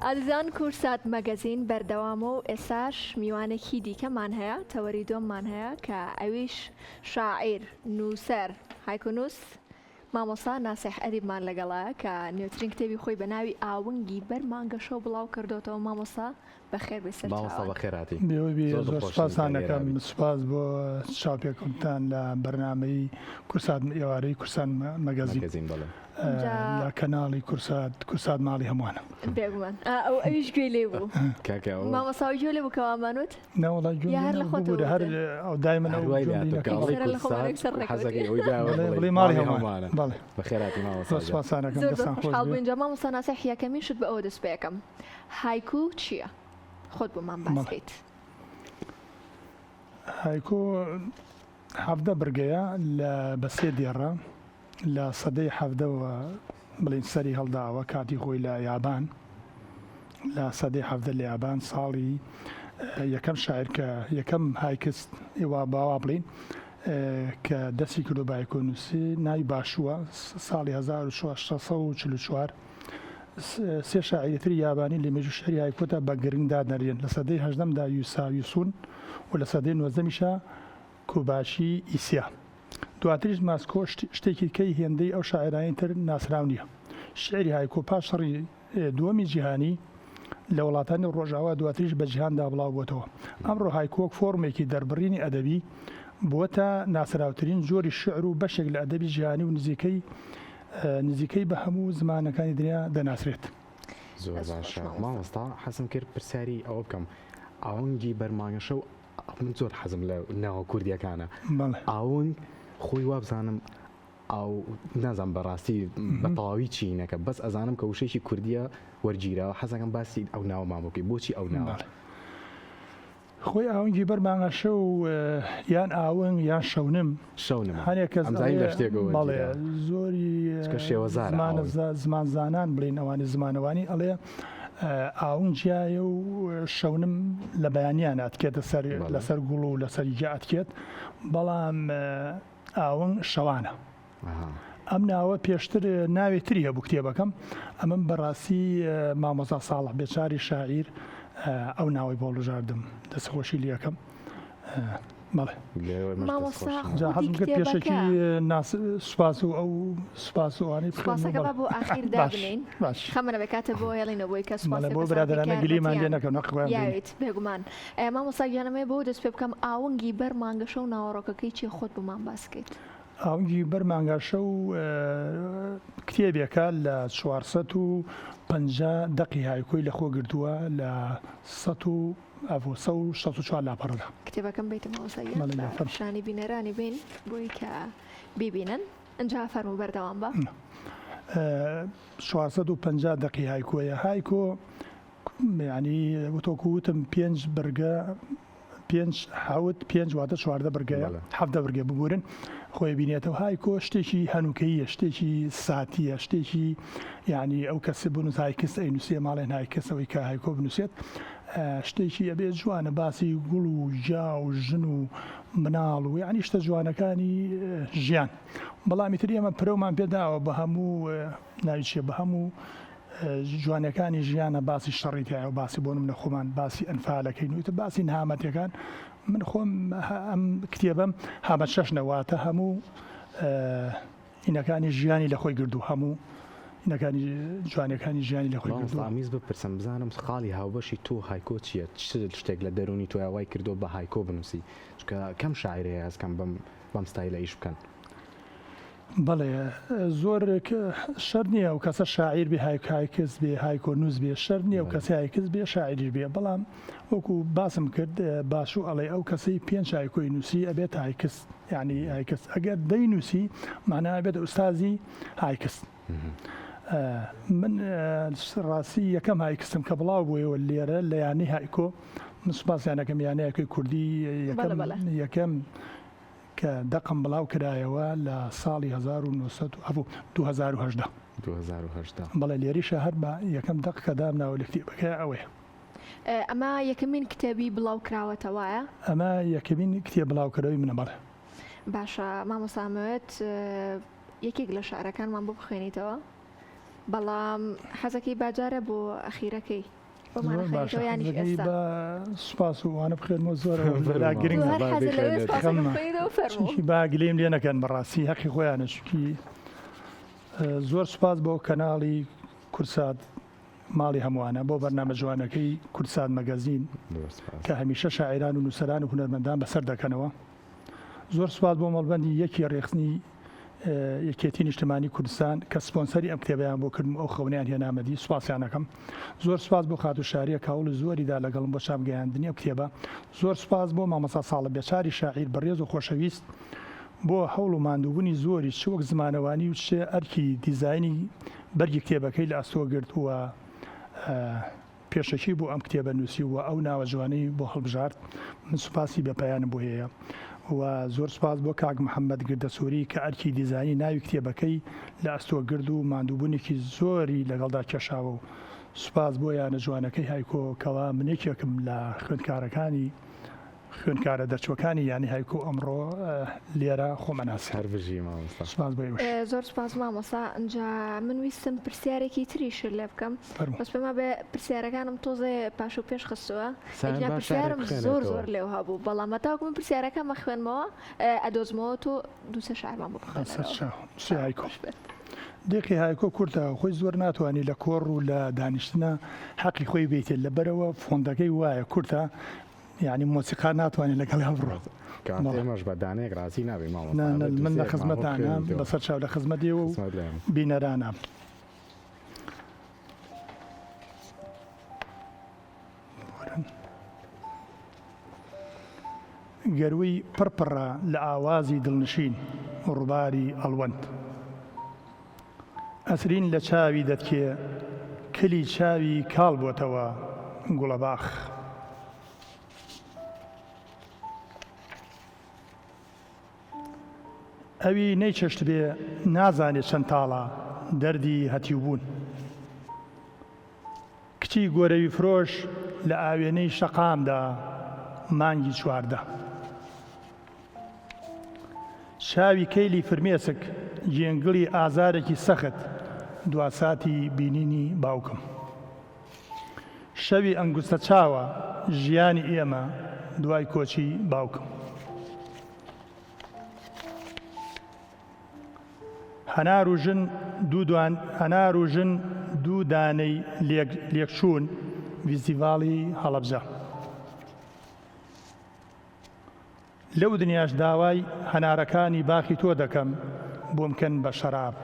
ئازیزان کورسات مەگەزین بەردەوامە و ئێساش میوانێکی دیکەمان هەیە تەوەری دووەممان هەیە کە ئەویش شاعیر، نووسەر، هایکونووس مامۆستا ناسیح ئەدیبمان لەگەڵە کە نوێترین کتێبی خۆی بە ناوی ئاونگی بەر مانگەشەو بڵاو کردۆتەوە مامۆستا بەخێر بێی سەر مامۆستا چاوان. بەخێر هاتی. بێوەی بێ زۆر زۆر دڵخۆشین سوپاستان کە لێرە ئەکەم بی. سوپاس بۆ چاوپێکەوتنتان لە بەرنامەی کورسات ئێوارەی کورسان مەگەزین مەگەزین بەڵێ. جا لە کەناڵی کورسات کورسات ماڵی هەمووانە. بێگومان ئا ئەو ئەویش گوێی لێ بوو. کاکە ئەوە مامۆستا ئەوی گوێ لێ بوو کە وامان وت؟ نا وەڵا گوێم یا لێ هەر لە نەبوو خۆتەوە ببورە هەر وتت؟ ئەو دای من هەر ئەو وای گوێم لێ لێ هاتوو کە نەکردووە. ئەڵێی سەرە لە خۆمان کورسات یەکسەر ڕێکەوتی. حەزەکەی ئەوەی داوە بەڵێ بڵێی بڵێی ماڵی ماڵی هەمووانە هەمووانە. بەڵێ. بەخێر هاتی مامۆستا زۆر گیان. سوپاستان ئەکەم زۆر زۆر دەستان خۆش خۆشحاڵ بێ. بووین جا مامۆستا ناسیح یەکەمین شت بە ئەوە دەست پێ ئەکەم هایکو چییە؟ خۆت بۆمان باس بەڵێ. کەیت. هایکۆ 17 بڕگەیە لە بە سێ دێڕە لە سەدەی حەڤدەوە بڵێین سەری هەڵداوە کاتی خۆی لە یابان لە سەدەی حەڤدە لە یابان ساڵی یەکەم شاعیر کە یەکەم هایکست ئێوە باوا بڵین کە دەستی کردو بە هایکۆنووسی ناوی باشووە ساڵی 1644 سێ شاعیری تری یابانی لە مێژوو شعری هایکۆدا بە گرنگ دادەنرێن لە سەدەی هەژدەمدا یوسا یوسون و لە سەدەی نۆزدەمیشا کوباشی ئیسیا. دواتریش ماسکۆ شتێکی کەی هێندەی ئەو شاعیرانەی تر ناسراو نییە. شیعری هایکۆ پاش شەڕی دووەمی جیهانی لە وڵاتانی ڕۆژاوا دواتریش بە جیهاندا بڵاو بۆتەوە. ئەمڕۆ هایکۆ وەک فۆرمێکی دەربڕینی ئەدەبی بووەتە ناسراوترین جۆری شیعر و بەشێک لە ئەدەبی جیهانی و نزیکەی نزیکەی بە هەموو زمانەکانی دنیا دەناسرێت. زۆر دەست خۆش باشە مامۆستا. مامۆستا حەزم کرد پرسیاری ئەوە بکەم ئاونگی بەرمانگەشەو من زۆر حەزم لە ناوە کوردیەکانە بەڵێ. ئاونگ خۆی وابزانم ئاو نازانم بەڕاستی بە تەواوی چینەکە بەس ئەزانم کە وشەیەکی کوردیە وەرگیراوە حەزەکەم باسی ئەو ناوەمان بۆ بکەی بۆچی ئەو ناوە؟ بەڵێ. خۆی ئاونگی بەر مانگەشەو یان ئاونگ یان شەونم شەونمە هەنێ کەس ئەمزانی ئەڵێ لە شتێکەوە بەڵێ وەرگیراوە زۆری چونکە شێوەزارە زمانە ئاونگ. زمانزانان بڵێین ئەوانەی زمانەوانی ئەڵێ ئاونگ جیایە و شەونم لە بەیانیان ئەتکێتە سەر بەڵێ. لەسەر گوڵ و لەسەر گیا ئەتکێت بەڵام ئاونگ شەوانە. ئەها. ئەم ناوە پێشتر ناوێ تری هەبوو کتێبەکەم ئەمەم بەڕاستی مامۆستا ساڵح بێچاری شاعیر ئەو ناوەی بۆ هەڵبژاردم دەستخۆشی لێکەم بەڵێ. لێوەی مەش مامۆستا دەستخۆشی. جا خودی حەزم کرد کتێبەکە. پێشەکی ناس سوپاس و ئەو سوپاس و ئەوانەی بخوێنم سوپاسەکە بەڵێ با بۆ ئاخیر باش دابنێین باش. خەمە نەبێ کاتە بۆ هێڵینەوە بۆی کە بەڵێ سوپاسی بۆ کەسانی برادەرانە کە گلیمان لێ یارمەتیان نەکەن هەقی خۆیان بینن. یاویت بێگومان مامۆستا گیان ئەمەوێ بەوە دەست پێ بکەم ئاونگی بەر مانگەشەو ناوەڕۆکەکەی چیە خۆت بۆمان باس کەیت. ئاونگی بەر مانگەشەو کتێبێکە لە 450 دەقی هایکۆی لەخۆ گرتووە لە 164 لاپەڕەدا. کتێبەکەم بەیتە مامۆستا گیان بەڵێ بە گیان فەرموو. پیشانی بینەرانی بین بۆی کە بیبینن ئنجا فەرموو بەردەوام بە. 450 دەقی هایکۆیە. هایکۆ یانی وتۆکو وتم پێنج بڕگە پێنج حەوت پێنج واتە 14 بڕگەیە بەڵێ. حەڤدە بڕگە ببورن خۆی بینێتەوە هایکۆ شتێکی هەنوکەییە شتێکی ساتیە شتێکی یعنی ئەو کەسە بنووس هایکس ئەینووسێ ماڵێن هایکس ئەوەی کە هایکۆ بنووسێت شتێکی ئەبێ جوانە باسی گوڵ و گیا و ژن و مناڵ و یعنی شتە جوانەکانی ژیان بەڵام ئیتر ئێمە پرەومان پێداوە بە هەموو ناوی چیە بە هەموو جوانیەکانی ژیانە باسی شەڕی تایە و باسی بۆ نمونە خۆمان باسی ئەنفالەکەین و ئیتر باسی نەهامەتیەکان من خۆم ئەم کتێبەم هامەت شەشنە واتە هەموو ئینەکانی ژیانی لە خۆی گردو هەموو ئینەکانی جوانیەکانی ژیانی لە خۆی مامۆستا گردووە. ئەمویست بپرسم بزانم خاڵی هاوبەشی تۆ و هایکۆ چییە؟ چ شتێک لە دەروونی تۆیا وای کردووە بە هایکۆ بنووسی؟ چونکە کەم شاعیر هەیە هەست کەم بەم بەم ستایلە ئیش بکەن. بەڵێ زۆر شەرت نییە ئەو کەسە شاعیر بێ هایکس بێ هایکۆ نووس بێ شەرت نییە ئەو کەسە هایکس بێ شاعیریش بێ بەڵام وەکو باسم کرد باشوو ئەڵێ ئەو کەسەی پێنج هایکۆی نووسی ئەبێت هایکس یعنی هایکس ئەگەر دەی نووسی مانا ئەبێت ئوستازی هایکس من ڕاستی یەکەم هایکسم کە بڵاو بوویەوە لێرە لە یانەی هایکۆ من سوپاسیانەکەم یانەیەکەی کوردی یەکەم یەکەم کە دەقم بڵاو کرایەوە لە ساڵی 1900 ئەبوو 2018. 2018. بەڵێ لێریشە هەر بە یەکەم دەق کە دامناوە لە کتێبەکەیا ئەوەیە. ئەمە یەکەمین کتێبی بڵاو کراوەتە وایە؟ ئەمە یەکەمین کتێب بڵاوکەرەوەی منە بەڵێ. باشە مامۆستا ئەمەوێت یەکێک لە شعرەکانمان بۆ بخوێنیتەوە. بەڵام حەزەکەی باجارە بۆ ئەخیرەکەی بۆمان زۆر باشە ئەخوێنیتەوە یانیش حەزەکەی ئێستا بە سوپاس و وانە بخوێنمەوە زۆر ئەوە لەلا فەرموو گرنگە تۆ هەر با حەزە لەوێ بیخوێنێت. سوپاسەکە خەمە بخوێنیتەوە فەرموو چونکی با گلەیم لێ نەکەن بەڕاستی هەقی خۆیانە چونکی زۆر سوپاس بۆ کەناڵی کوردسات ماڵی هەمووانە بۆ بەرنامە جوانەکەی کوردسات مەگەزین زۆر سوپاس. کە هەمیشە شاعیران و نووسەران و هونەرمەندان بەسەر دەکەنەوە. زۆر سوپاس بۆ مەڵبەندی یەکی ڕێکخستنی یەکێتی نیشتمانی کوردستان کە سپۆنسەری ئەم کتێبەیان بۆ کردم و ئەو خەونەیان هێنامە دی، سوپاسیان ئەکەم. زۆر سوپاس بۆ خاتوو شاریە کە هەوڵی زۆری دا لەگەڵم بۆ چاپ گەیاندنی ئەم کتێبە. زۆر سوپاس بۆ مامۆستا ساڵح بێچاری شاعیر بەڕێز و خۆشەویست بۆ هەوڵ و ماندووبوونی زۆری چ وەک زمانەوانی و چ ئەرکی دیزاینی بەرگی کتێبەکەی لە ئەستۆ گرت و پێشەکی بۆ ئەم کتێبە نووسی و ئەو ناوە جوانەی بۆ هەڵبژارد، من سوپاسی بێ پایانم بۆ هەیە و زۆر سوپاس بۆ کاک محەممەد گردەسووری کە ئەرکی دیزاینی ناوی کتێبەکەی لە ئەستۆ گرد و ماندووبوونێکی زۆری لەگەڵدا کێشاوە و سوپاس بۆ یانە جوانەکەی هایکۆ کەوا من یەکێکم لە خوێندکارەکانی خوێندکارە دەرچووەکانی یانەی هایکۆ ئەمڕۆ لێرە خۆم ئەناسێنم. هەر بژی مامۆستا. سوپاس بۆ ئێوەش. زۆر سوپاس مامۆستا ئنجا من ویستم پرسیارێکی تریشت لێ بکەم فەرموو. بەس پێم وابێ پرسیارەکانم تۆزێ پاش و پێش خستووە سایان ئەگینا با شعرێک پرسیارم زۆر بخوێنێتەوە. زۆر لێو هەبوو بەڵام هەتاوەکو من پرسیارەکەم ئەخوێنمەوە ئەدۆزمەوە تۆ دوو سێ شعرمان بۆ بەسەر بخوێنەرەوە. چاو. سێ چاو هایکۆ. خۆش بێت. دێقی هایکۆ کورتە خۆی زۆر ناتوانی لە کۆڕ و لە دانیشتنە حەقی خۆی بێتێ لەبەرەوە فۆندەکەی وایە کورتە یانی مۆسیقا ناتوانێت لەگەڵیان بڕۆ. کاکە بەڵێ. ئێمەش بە دانەیەک ڕازی نابین نا مامۆستا نا ئەبێ من لە دوو سێیەکمان بۆ خزمەتانام بخوێنیتەوە. بەسەر چاو لە خزمەت ئێوە و خزمەت لایەم. بینەرانام. ببورن. گەرووی پڕ پڕە لە ئاوازی دڵنشین ڕووباری ئەڵوەند. ئەسرین لە چاوی دەتکێ کلی چاوی کاڵ بۆتەوە گوڵەباخ. ئەوی نەیچەشتبێ نازانێ چەند تاڵە دەردی هەتیوبوون. کچی گۆرەوی فرۆش لە ئاوێنەی شەقامدا مانگی 14. چاوی کەیلی فرمێسک گێنگڵی ئازارێکی سەخت دواساتی بینینی باوکم. شەوی ئەنگوستە چاوە ژیانی ئێمە دوای کۆچی باوکم. هەنار و ژن دوو دوان هەنار و ژن دوو دانەی لێک لێکچوون ڤیستیڤاڵی هەڵەبجە. لەو دنیاش داوای هەنارەکانی باخی تۆ دەکەم بۆم کەن بە شەراب.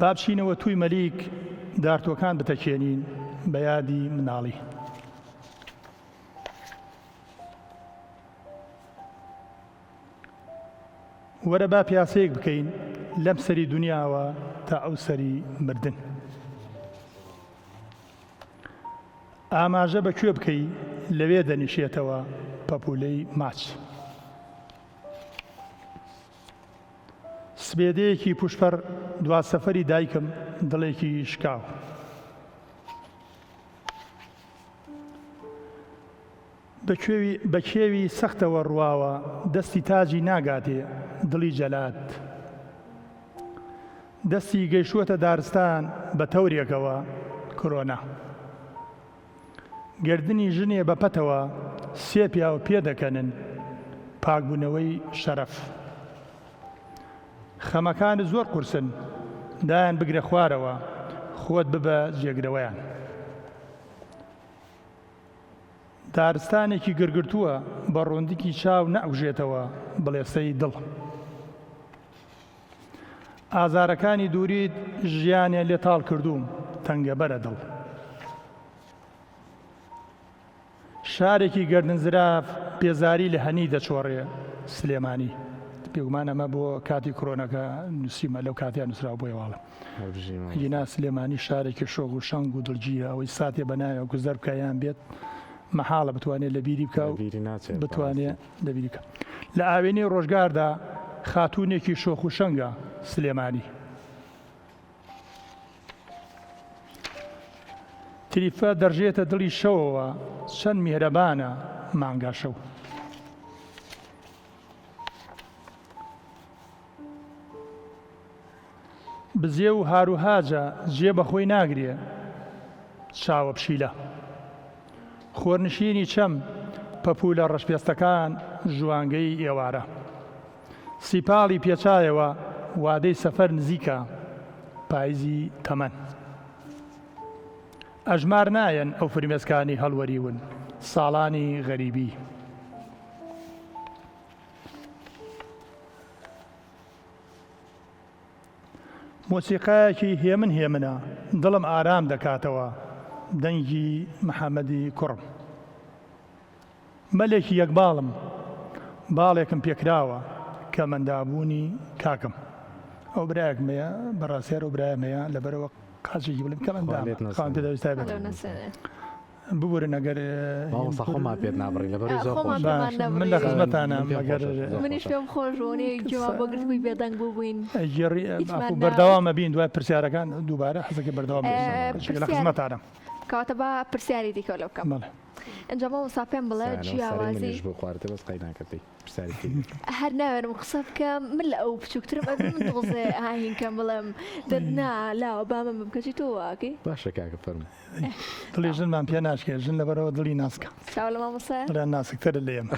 با بچینەوە تووی مەلیک دارتۆکان بتەکێنین بە یادی مناڵی. وەرە با پیاسەیەک بکەین لەم سەری دنیاوە تا ئەو سەری مردن. ئاماژە بە کوێ بکەی لەوێ دەنیشێتەوە پەپوولەی ماچ. سپێدەیەکی پوشپەر دوا سەفەری دایکم دڵێکی شکاو. بە کێوی سەختەوە ڕواوە دەستی تاجی ناگاتێ دڵی جەلاد. دەستی گەیشتووەتە دارستان بە تەورێکەوە کرۆنا. گەردنی ژنێ بە پەتەوە سێ پیاو پێدەکەنن پاکبوونەوەی شەرەف. خەمەکانت زۆر قورسن دایان بگرە خوارەوە خۆت ببە جێگرەوەیان. دارستانێکی گرگرتووە بە ڕۆندکی چاو نەئەکوژێتەوە بڵێسەی دڵ. ئازارەکانی دووریت ژیانیان لێ تاڵ کردووم تەنگەبەرە دڵ. شارێکی گەردن زراف بێزاری لە هەنی دەچۆڕێ سلێمانی. بێگومان ئەمە بۆ کاتی کرۆنەکە نووسیمە لەو کاتیان نووسراوە بۆیە واڵە. گینا سلێمانی شارێکی شۆخ و شەنگ و دڵگیرە ئەوەی ساتێ بە ناوێ گوزەر بکە یان بێت مەحاڵە بتوانێت لە بیری بکە و بتوانێت لە بیری بکە. لە ئاوێنەی ڕۆژگاردا خاتوونێکی شۆخ و شەنگە سلێمانی. تریفە دەڕژێتە دڵی شەوەوە چەند میهرەبانە مانگا شەو. بزێو و هاروهاجە جێ بە خۆی ناگرێ چاوە پشیلە. خۆرنشینی چەم، پەپوولە ڕەشپێستەکان ژوانگەی ئێوارە. سیپاڵی پێچایەوە وادەی سەفەر نزیکە پایزی تەمەن. ئەژمار نایەن ئەو فرمێسکانەی هەڵوەریون ساڵانی غەریبی. مۆسیقایەکی هێمن هێمنە دڵم ئارام دەکاتەوە دەنگی محەمەدی کوڕم. مەلێکی یەک باڵم باڵێکم پێکراوە کە مەندابوونی کاکم ئەو برایەکم هەیە بەڕاستی هەر ئەو برایم هەیە لەبەرەوە قاچێکی بڵێم کەم خوا ئەندامە لێت خاوەن نەسێنێ. پێداویست تایبەتە لەو نەسێنێ. ببورن ئەگەر مامۆستا خۆمان پێت نابڕین لەبەرەوەی زۆر خۆمان خۆشە. پێمان باش من نەبڕی. لە خزمەتانام من پێم ئەگەر خۆشە زۆر منیش خۆشە. پێم خۆش بوو ئەوەنەی گوێمان بۆ گرتبووی بێدەنگ بووبووین گێڕی هیچمان ئەفو ناوت. بەردەوامە بین دوای پرسیارەکان دووبارە حەزەکەی بەردەوام بین ئێ، لە پرسیار خزمەتانم کەواتە با پرسیاری دیکە لۆ بکەم. بەڵێ. ئینجا مامۆستا پێم بڵێ سەرەوە سەرەی جیاوازی منیش بوو خواردە بەس قەیرانکە پێی پرسیاری کردی. هەر ناوێرم قسە بکەم من لە ئەو بچووکترم ئەبێ من تۆزێ هاهین کەم بڵێم دە نا لاوە با من بم کەچی تۆ واکەی. باشە کاکە فەرموو. دڵی ژنمان پێ ناشکێ ژن لەبەرەوە دڵی ناسکە. چاو لە مامۆستایە؟ دڵیان ناسکترە لە ئێمە.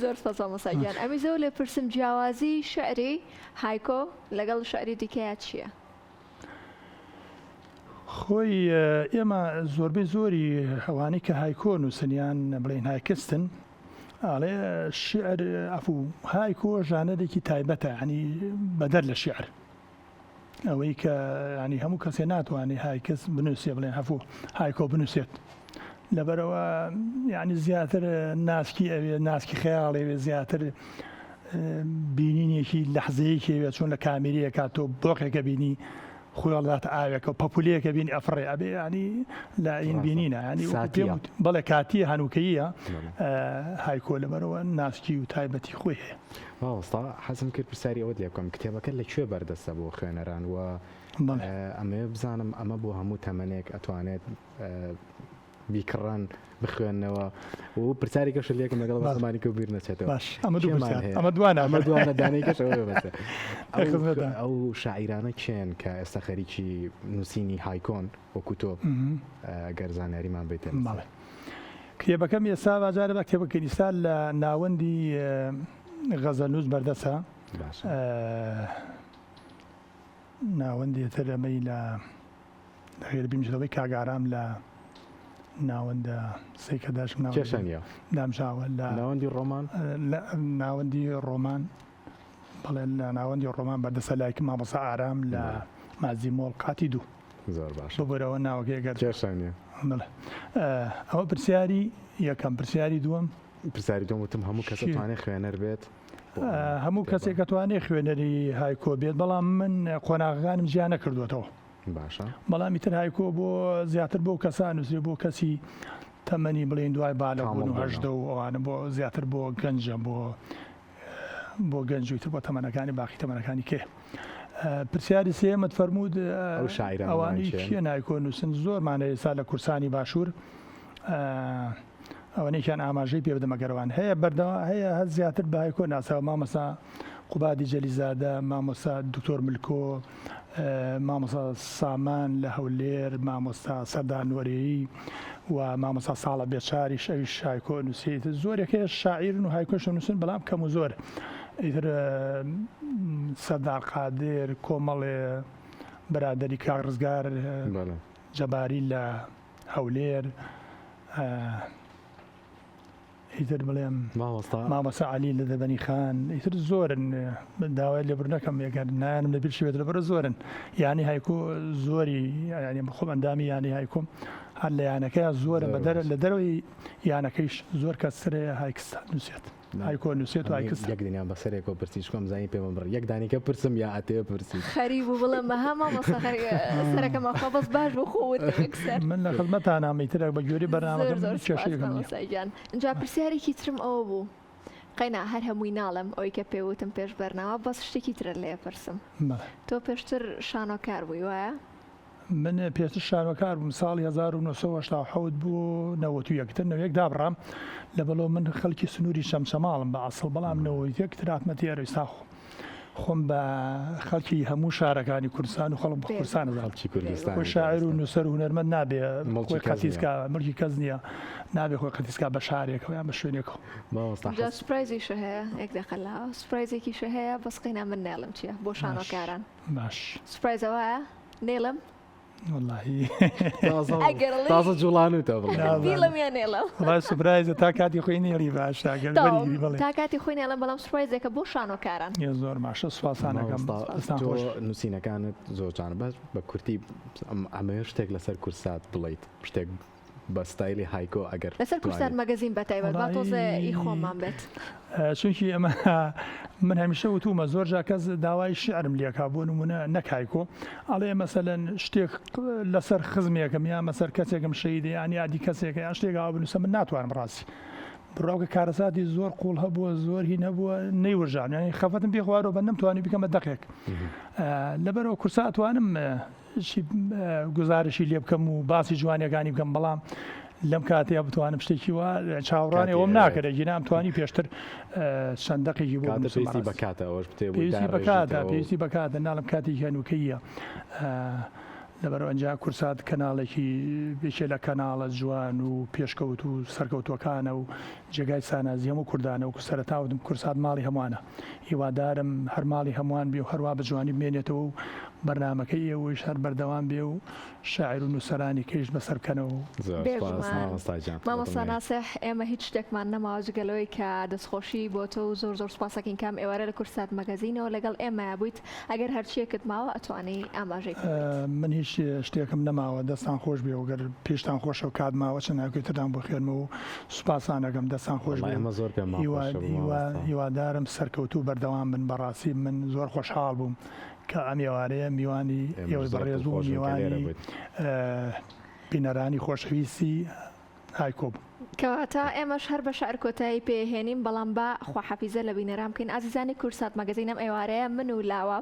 زۆر سپاس مامۆستا گیان. ئەمی زۆر لێ پرسم جیاوازی شعری هایکۆ لەگەڵ شعری دیکەیا چییە؟ خۆی ئێمە زۆربەی زۆری ئەوانەی کە هایکۆ نووسن یان بڵێین هایکستن ئاڵێ شیعر ئەفو هایکۆ ژانەرێکی تایبەتە ینی بەدەر لە شیعر ئەوەی کە ینی هەموو کەسێ ناتوانێت هایکس بنووسێ بڵێن هەفو هایکۆ بنووسێت لەبەرەوە یعنی زیاتر ناسکی ئەوێ ناسکی خەیاڵێوێ زیاتر بینینێکی لەحزەیەکی ئەوێ چۆن لە کامیرەیەکا تۆ بۆقێکە بینی خۆی هەڵداتە ئاوێکە و پەپولەیەکە بینی ئەفڕێ ئەبێ ینی لە ئین ڕاستە. بینینە ینی وەکو پێم ساتیە. وت بەڵێ کاتیە هەنووکەییە بەڵێ. هایکۆ لەبەرەوە ناسکی و تایبەتی خۆی هەیە. مامۆستا حەزم کرد پرسیاری ئەوەت لێ بکەم کتێبەکە لە کوێ بەردەستە بۆ خوێنەران و بەڵێ. ئەمەوێ بزانم ئەمە بۆ هەموو تەمەنێک ئەتوانێت بیکڕن بخوێنەوە و پرسیاری کەش لێکم لەگەڵ بەڵێ. زمانی کە بیر نەچێتەوە باش ئەمە دوو کێمان پرسیار هەیە؟ ئەمە دوانە ئەمە دوانە دانەی کەش ئەوەیە بەسە. لە خزمەتان. ئەو شاعیرانە کێن کە ئێستا خەریکی نووسینی هایکۆن وەکو تۆ گەر زانیاریمان بیتە لەسەر. بەڵێ کتێبەکەم ئێستا باجارە بە کتێبەکە ئیستا لە ناوەندی غەزەلنووس بەردەسە باشە ناوەندی تر ئەمەی لە دەغێر بیمژەوەی کاک ئارام لە ناوەندە سەیکە داشم ناوەندی کێشە نییە دامژاوە لە ناوەندی ڕۆمان لە ناوەندی ڕۆمان بەڵێ لە ناوەندی ڕۆمان بەردەسە لایک مامۆستا ئارام لە مازی مۆڵ قاتی دوو زۆر باشە ببورەوە ناوەکەی گەر کێشە نییە بەڵێ ئەوە پرسیاری یەکەم پرسیاری دووەم پرسیاری دووەم وتم هەموو کەس چی؟ ئەتوانێت خوێنەر بێت بۆ ئەم هەموو کتێبە؟ کەسێک ئەتوانێت خوێنەری هایکۆ بێت بەڵام من قۆناغەکانم جیا نەکردووەتەوە باشە. بەڵام ئیتر هایکۆ بۆ زیاتر بۆ کەسان نووسرێ بۆ کەسی تەمەنی بڵێین دوای بالغ بوون و کامڵ بوونە. 18 و ئەوانە بۆ زیاتر بۆ گەنجە بۆ بۆ گەنج و ئیتر بۆ تەمەنەکانی باقی تەمەنەکانی کێ پرسیاری سێیەمت فەرموود ئەو شاعیرانەمان ئەوانەی کێن؟ کێن هایکۆ نووسن زۆرمان هەیە ئێستا لە کورسانی باشوور ئەوەنێکیان ئاماژەی پێ بدەم ئەگەر وان هەیە بەردەوا هەیە هەر زیاتر بە هایکۆ ناسراوە مامۆستا قوبادی جەلیزادە مامۆستا دکتۆر ملکۆ مامۆستا سامان لە هەولێر مامۆستا سەردار نۆرێی و مامۆستا ساڵە بێچاریش ئەویش هایکۆ نووسێت زۆرێک هەیە شاعیرن و هایکۆش نووسن بەڵام کەم و زۆر ئیتر سەردار قادر کۆمەڵێ برادەری کاک ڕزگار جەباری لە هەولێر ئیتر بڵێم مامۆستا مامۆستا عەلی لە دەبەنی خان ئیتر زۆرن داوای لێبوردن نەکەم ئەگەر نایانم لە بیر شوێت لەبەرە زۆرن یانی هایکۆ زۆری یانی خۆم ئەندامی یانی هایکۆم هەر لە یانەکەیا زۆرە زۆر بەدەر باش. لە دەرەوەی یانەکەیش زۆر کەس ترەیە هایکستان نووسێت هایکۆ نووسێت و هایکستان یەک دنیا بەسەرێکەوە پرسی چکۆم زانی پێمە بڕ یەک دانیکە پرسم یا ئەتەوێ پرسی خەریک بوو بڵێم مەها مامۆستا خەریک سەرەکەم ئەخوا بەس باش بوو خۆ وت یەکسەر من لە خزمەتانام ئیتر بە گوێرەی زۆر بەرنامەکەم زۆر سوپاس کێشەیەکم نییە. مامۆستا گیان جا پرسیارێکی ترم ئەوە بوو قەینا هەر هەمووی ناڵێم ئەوەی کە پێ وتم پێش بەرنامە بەس شتێکی ترە لێ پرسم بەڵێ. تۆ پێشتر شانۆکار بووی وایە؟ من پێشتر شانۆکار بووم ساڵی 1987 بۆ 91 تر 91 دابڕام لە بەڵۆ من خەڵکی سنووری چەمچەماڵم بە ئەسڵ بەڵام 91 تر هاتمە تێرە ئێستا خۆ. خۆم بە خەڵکی هەموو شارەکانی کوردستان و خەڵک کوردستان خەڵکی کوردستان خۆی شاعیر و نووسەر و هونەرمەند نابێ مڵکی خۆی کەس قەتیس نییە. کا مڵکی کەس نییە نابێ خۆی قەتیس کا بە شارێکەوە یان بە شوێنێکەوە. مامۆستا جا حەز سوپرایزیشە هەیە یەک دەقە لاوە سوپرایزێکیشە هەیە بەس قینا من نێڵم چییە بۆ باش شانۆکاران باش. سوپرایزە وایە نێڵم وەڵاهی تازە ئەگەر ڵێی تازە جوڵانوتە بڵێ نازانم. بیڵم یا نێڵم وەڵای سوپرایزە تا کاتی خۆی نێڵی باشە ئەگەر تەواو وەریگری بەڵێ. تا کاتی خۆی نێڵم بەڵام سوپرایزێکە بۆ شانۆکاران. یە زۆر باشە سوپاستان ئەکەم مامۆستا دەستان تۆ خۆش. نووسینەکانت زۆر جوانە بەس بە کورتی ئەمەوێ شتێک لەسەر کوردسات بڵێیت شتێک بە ستایلی هایکۆ ئەگەر لەسەر کوردسات توانیت. مەگەزین بە تایبەت با تۆزێ ئی وەڵایی خۆمان بێت. چونکی ئەمە من هەمیشە وتومە زۆر جار کەس داوای شیعرم لێکا بۆ نمونە نەک هایکۆ ئەڵێ مەسەلەن شتێک لەسەر خزمێکم یا مەسەر کەسێکم شەهیدە یان یادی کەسێکە یان شتێک ئاوا بنووسە من ناتوانم ڕاستی بڕاوکە کارەساتی زۆر قوڵ هەبووە زۆر هین هەبووە نەیورژام یانی خەفەتم پێ خوارەوە بە نەمتوانی بکەمە دەقێک لەبەرەوە کورسا ئەتوانم گوزارشی لێ بکەم و باسی جوانیەکانی بکەم بەڵام لەم کاتەیە بتوانم شتێکی وا چاوەڕوانی ئەوەم ناکرێت گینا توانی پێشتر چەند دەقێکی بۆ بنووسم پێویستی بە کاتە ئەوەش بتێ پێویستی بە کاتە پێویستی بە کاتە ناڵم کاتێکی هەنووکەیە لەبەرەوە ئەنجا کورسات کەناڵێکی یەکێ لە کەناڵە جوان و پێشکەوت و سەرکەوتوەکانە و جێگای سانازی هەموو کوردانە وەکو سەرەتا وتم کورسات ماڵی هەمووانە هیوادارم هەر ماڵی هەمووان بێ و هەروا بە جوانی بمێنێتەوە و بەرنامەکەی ئێوەیش هەر بەردەوام بێ و شاعیر و نووسەرانی کەیش بەسەر بکەنەوە و. زۆر سوپاس بێگومان مامۆستا گیان مامۆستا دڵنیام. ناسح ئێمە هیچ شتێکمان نەماوە جگە لەوەی کە دەستخۆشی بۆ تۆ و زۆر زۆر سوپاسەکەین کە ئەم ئێوارە لە کوردسات مەگەزینەوە لەگەڵ ئێمەیا بوویت ئەگەر هەرچیەکت ماوە ئەتوانی ئاماژەی پێ بەیت. من هیچ شتێکم نەماوە دەستان خۆش بێ و گەر پێشتان خۆشە و کات ماوە چەند هاوکێ ترتان بۆ خوێنمەوە و سوپاستان ئەکەم دەستان خۆش وەڵای بێ ئێمە زۆر پێمان هیوا خۆشە بوو هیوا مامۆستا. هیوادارم سەرکەوتوو بەردەوام بن بەڕاستی من زۆر خۆشحاڵ بووم کە ئەم ئێوارەیە میوانی ئێمەش ئێوەی زۆر بەڕێز بووم دڵخۆش بووین کە لێرە میوانی بوویت. بینەرانی خۆشەویستی هایکۆ بووم. کەواتە ئێمەش هەر بە شعر کۆتایی پێ هێنین بەڵام با خواحافیزە لە بینەران بکەین ئازیزانی کوردسات مەگەزین ئەم ئێوارەیە من و لاوە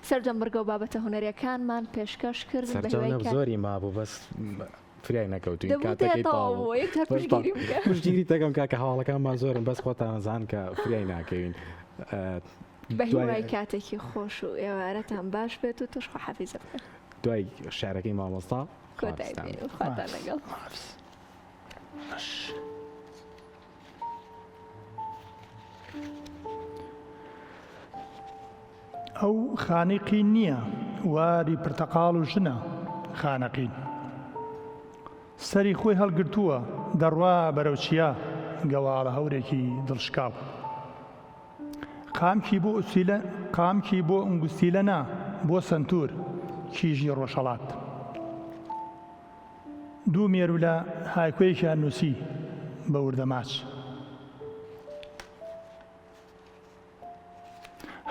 سەرجەم بڕگە و بابەتە هونەریەکانمان پێشکەش کردن بە سەرجەم هیوای نەب کە زۆری مابوو بەس فریای نەکەوتوین دەبوو کاتەکەی تەواو تەواو بوو بوو یەک جار بەس پشتگیری بکە. پشتگیری تەکەم کاکە هەواڵەکانمان زۆرن بەس خۆتان ئەزان کە فریای ناکەوین بە دوای هیوای کاتێکی خۆش و ئێوارەتان باش بێت و تۆش خواحافیزە بکەن. دوای شعرەکەی مامۆستا کۆتایی خواحافیزتان بێنین بێت. خواتان لەگەڵ. خواحافیز. باش. ئەو خانەقین نییە، واری پرتەقاڵ و ژنە خانەقین. سەری خۆی هەڵگرتووە، دەڕوا بەرەو چیا، گەواڵە هەورێکی دڵشکاو. قامکی بۆ ئوسیلە، قامکی بۆ ئونگوستیلە نا، بۆ سەنتوور، کیژی ڕۆژهەڵات. دوو مێروولە هایکۆیەکیان نووسی بە وردەماچ.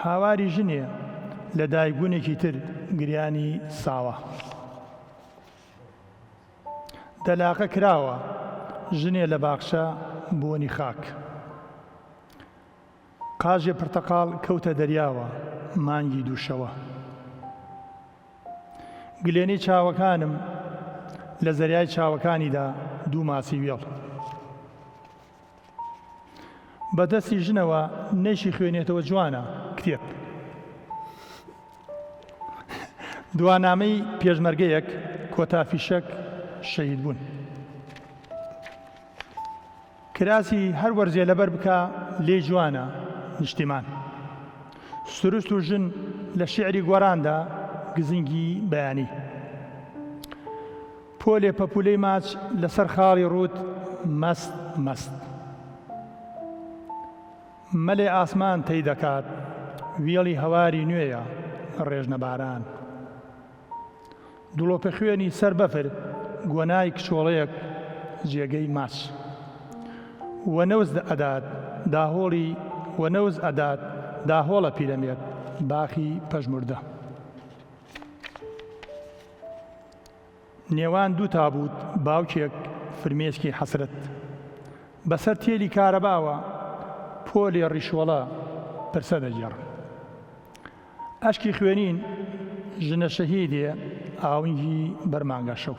هاواری ژنێ لە دایکبوونێکی تر گریانی ساوا. دەلاقە کراوە ژنێ لە باخچە بۆنی خاک. قاژێ پرتەقاڵ کەوتە دەریاوە مانگی دووشەوە. گلێنەی چاوەکانم لە زەریای چاوەکانیدا دوو ماسی وێڵ. بە دەستی ژنەوە نەیشی خوێنێتەوە جوانە کتێب. دوانامەی پێشمەرگەیەک کۆتا فیشەک شەهید بوون. کراسی هەر وەرزێ لەبەر بکا لێی جوانە نیشتیمان. سروشت و ژن لە شیعری گۆراندا گزنگی بەیانی. پۆلێ پەپوولەی ماچ لەسەر خاڵی ڕووت مەست مەست. مەلێ ئاسمان تەی دەکات وێڵی هەواری نوێیە ڕێژنە باران. دڵۆپە خوێنی سەر بەفر گۆنای کچۆڵەیەک جێگەی ماچ. وەنەوز ئەدات داهۆڵی وەنەوز ئەدات داهۆڵە پیرەمێرد باخی پەژموردە. نێوان دوو تابووت باوکێک فرمێسکی حەسرەت بەسەر تێلی کارەباوە پۆلێ ڕیشۆڵە پرسە دەگێڕن ئەشکی خوێنین ژنە شەهیدێ ئاونگی بەر مانگەشەو.